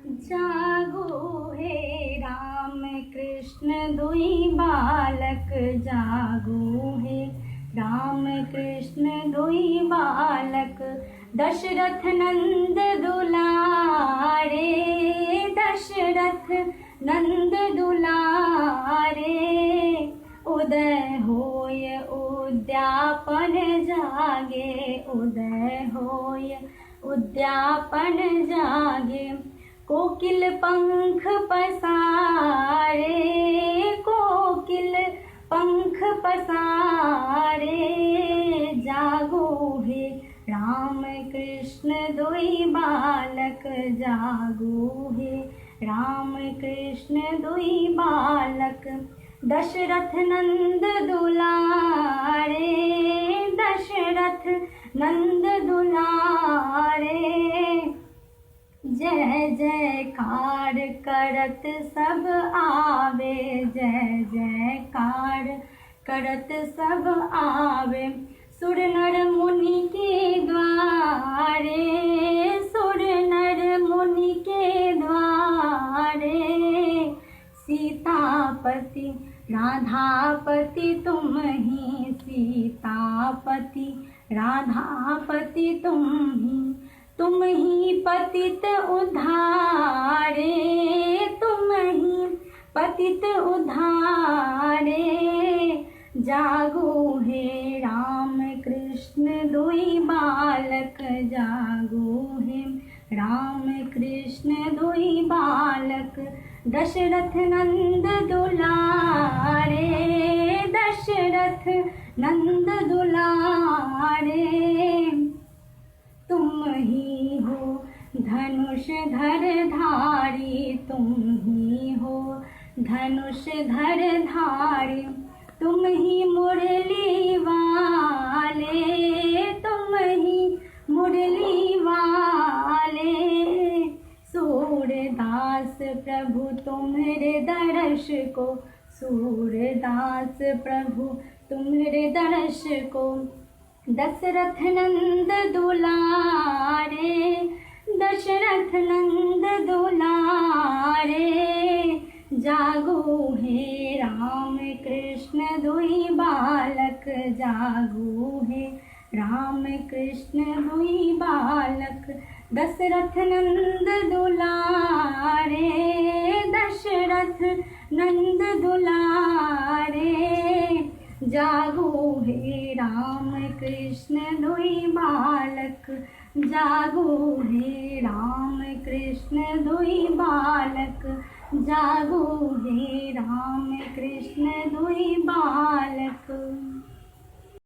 जागो हे राम कृष्ण दुई बालक, जागो हे राम कृष्ण दुई बालक। दशरथ नंद दुलारे, दशरथ नंद दुलारे। उदय होय उद्यापन जागे, उदय होय उद्यापन जागे। कोकिल पंख पसारे, कोकिल पंख पसारे। जागो हे राम कृष्ण दुई बालक, जागो हे राम कृष्ण दुई बालक। दशरथ नंद दुलारे, दशरथ नंद दुलारे। जय जयकार करत सब आवे, जय जयकार करत सब आवे। सुर नर मुनि के द्वारे, सुर नर मुनि के द्वारे। सीतापति राधापति तुम ही, सीतापति राधापति तुम ही। तुम ही पतित उद्धारे, तुम ही पतित उद्धारे। जागो हे राम कृष्ण दुई बालक, जागो हे राम कृष्ण दुई बालक। दशरथ नंद दुलारे, दशरथ नंद दुलारे। तुम ही हो धनुष धर धारी, तुम ही हो धनुष धर धारी। तुम ही मुरली वाले, तुम ही मुरली वाले। सूरदास प्रभु तुम्हारे दर्श को, सूरदास प्रभु तुम्हारे दर्श को। दशरथ नंद दुलारे, दशरथ नंद दुलारे। जागो हे राम कृष्ण दुई बालक, जागो हे राम कृष्ण दुई बालक। दशरथ नंद दुलारे, दशरथ नंद दुलारे। जागो हे राम कृष्ण दुई बालक, जागो हे राम कृष्ण दुई बालक। जागो हे राम कृष्ण दुई बालक।